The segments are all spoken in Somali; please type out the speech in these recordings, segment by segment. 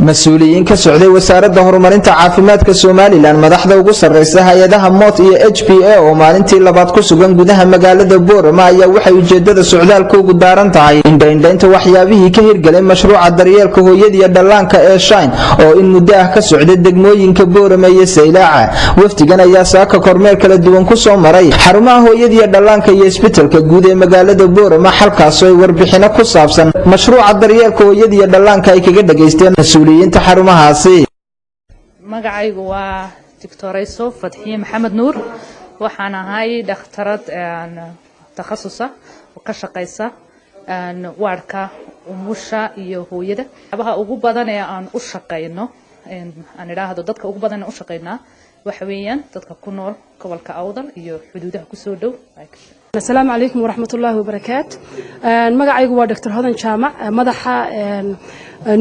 Mas-uuliyiin ka socday Wasaaradda Horumarinta Caafimaadka Somaliland, madaxda ugu sarreysa hay-adaha MOT iyo HPA oo maalintii labaad ku sugan gudaha magaalada Boorama ayaa waxay ujeedada socdaalkoogu daaran tahay indhaindhaynta waxyaabihii ka hirgelay mashruuca daryeelka hooyadiiyo dhallaanka ee Shine oo in muddo ah ka socday degmooyinka Boorama iyo Saylaaca. Wafdigan ayaa saaka kormeer kala duwan ku soo maray xarumaha hooyadiiyo dhallaanka iyo isbitalka guud ee magaalada Boorama, halkaasoo ay warbixino ku saabsan mashruuca daryeelka hooyadiiyo dhallaanka ay kaga dhagaysteen mas-uuliyiinta xarumahaasi. Magacaygu waa Doctorayso Fadxiye Maxamed Nuur. Waxaan ahay dhakhtarad takhasusa oo ka shaqaysa waarka umusha iyo hooyada. Waxyaabaha ugu badan ee aan u shaqayno, aan idhaahdo dadka ugu badan ee u shaqaynaa, waxa weeyaan dadka ku nool gobolka Awdal iyo xuduudaha kusoo dhow. Asalaamu calaykum waraxmatullaahi wabarakaatu. Magacaygu waa Dr Hodan Jaamac, madaxa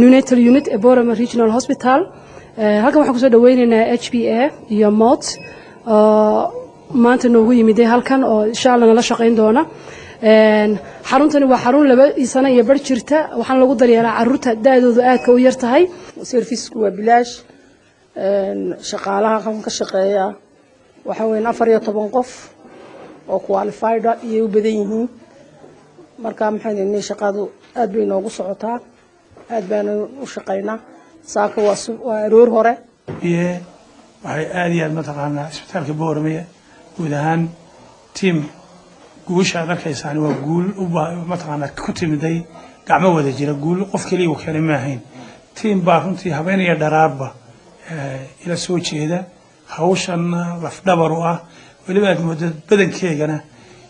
neonatal unit ee Borama Regional Hospital. Halkan waxaan kusoo dhaweyneynaa HPA iyo MOT oo maanta noogu yimiday halkan oo insha Allah nala shaqayn doona. Xaruntani waa xarun 2 sano iyo bar jirta. Waxaana lagu daryeelaa caruurta da-doodu aadka u yar tahay. Service-ku waa bilaash. Shaqaalaha halkan ka shaqeeya waxa weyn 14 qof oo qualified iyay u badan yihiin. Marka maxay nihi, shaqadu aad bay noogu socotaa, aad baanu u shaqaynaa. Saaka waa aroor hore. Biye waxay aada iyo aad mataqaanaa isbitaalka Boorame guud ahaan tiim. Guusha aad arkaysaan waa guul mataqaanaa ku timiday gacmo wada jira. Guul qof keliya uu keenay ma ahayn. Tiim baa runtii habeen iyo dharaarba ila soo jeeda, hawshanna lafdhabar u ah. Weliba aad moodo badankeegana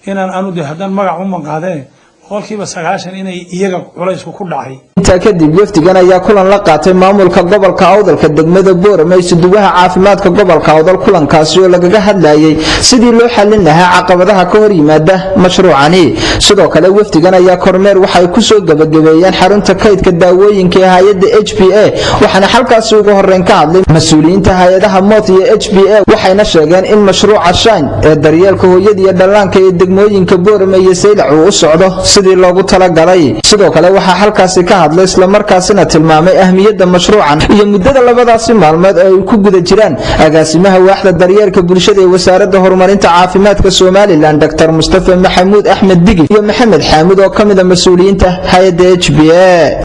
inaan anu de haddaan magac u maqaadeen 90% inay iyaga culaysku ku dhacay. Intaa kadib wafdigan ayaa kulan la qaatay maamulka gobolka Awdalka, degmada Boorama, isuduwaha caafimaadka gobolka Awdal, kulankaasi oo lagaga hadlayay sidii loo xalin lahaa caqabadaha ka hor yimaada mashruucani. Sidoo kale wafdigan ayaa kormeer waxay kusoo gebagabeeyeen xarunta kaydka daawooyinka ee hay-adda HPA, waxaana halkaasi ugu horeyn ka hadlay mas-uuliyiinta hay-adaha MOT iyo HPA, waxayna sheegeen in mashruuca Shine ee daryeelka hooyada iyo dhallaanka ee degmooyinka Boorama iyo Saylac uu u socdo sidii loogu talagalay. Sidoo kale waxaa halkaasi ka hadlay, islamarkaasina tilmaamay ahmiyadda mashruucan iyo muddada labadaasi maalmood ee ay ku guda jiraan, agaasimaha waaxda daryeelka bulshada ee Wasaaradda Horumarinta Caafimaadka Somaliland, Dr Mustafa Maxamuud Axmed Digi, iyo Maxamed Xaamud oo ka mid a mas-uuliyiinta hay-adda HPA.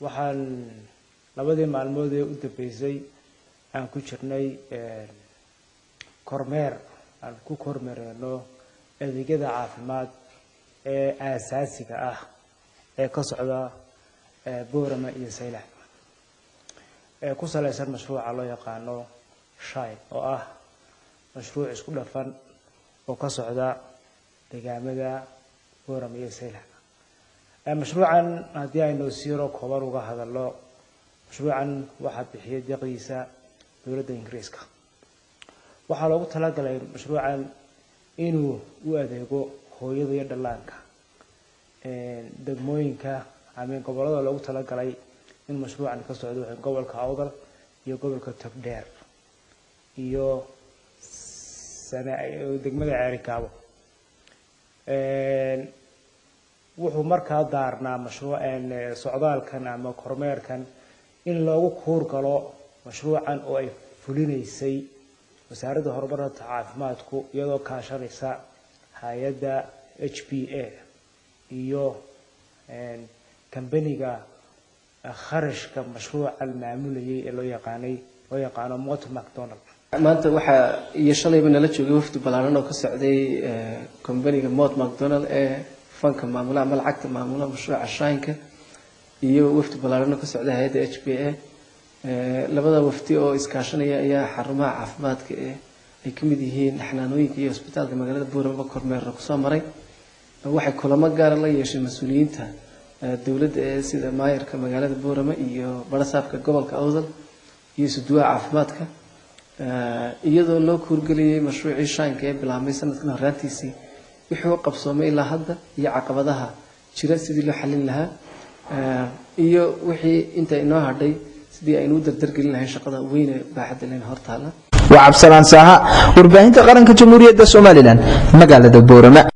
Waxaan labadii maalmood ee u dambeysay aan ku jirnay kormeer aan ku kormeereyno adeegyada caafimaad ee aasaasiga ah ee ka socda Boorama iyo Saylac ee ku saleysan mashruuca loo yaqaano Shine, oo ah mashruuc isku dhafan oo ka socda deegaamada Boorama iyo Saylac. Mashruucan haddii aynu siiro kooban uga hadalno, mashruucan waxaa bixiyay deeqdiisa dowladda Ingiriiska. Waxaa loogu talagalay mashruucan inuu u adeego hooyada iyo dhallaanka. Degmooyinka ama gobollada loogu talagalay in mashruucan ka socdo waxay gobolka Awdal iyo gobolka Togdheer iyo degmada Ceerigaabo. Wuxuu markaa daarnaa mashruuc socdaalkan ama kormeerkan in loogu kuur galo mashruucan oo ay fulinaysay Wasaaradda Horumarinta Caafimaadku iyadoo kaashanaysa hay-adda HPA iyo kambaniga kharashka mashruuca maamulayay ee loo yaqaanay, loo yaqaano Mott MacDonald. Maanta waxaa iyo shalayba nala joogay wafdi ballaaran oo ka socday companiga Mott MacDonald ee fanka maamula ama lacagta maamula mashruuca Shine-ka, iyo wafdi ballaaran oo ka socday hay-adda HPA. Labada wafdi oo iskaashanaya ayaa xarumaha caafimaadka ee ay ka mid yihiin xanaanooyinka iyo isbitaalka magaalada Boorama kormeerna kusoo maray. Waxay kulamo gaara la yeesheen mas-uuliyiinta dowladda ee sida maayarka magaalada Boorama iyo barasaabka gobolka Awdal iyo isuduwaha caafimaadka, iyadoo loo kuurgeliyey mashruucii Shine-ka ee bilaabmay sanadkan horraantiisii, wixii u qabsoomay ilaa hadda iyo caqabadaha jira sidii loo xallin lahaa, iyo wixii inta inoo hadhay sidii aynu u dardargelin lahayn shaqada weyn ee baaxadda leen hortaala. Waa Cabsalaan Saaha, Warbaahinta Qaranka Jamhuuriyadda Somaliland, magaalada Boorama.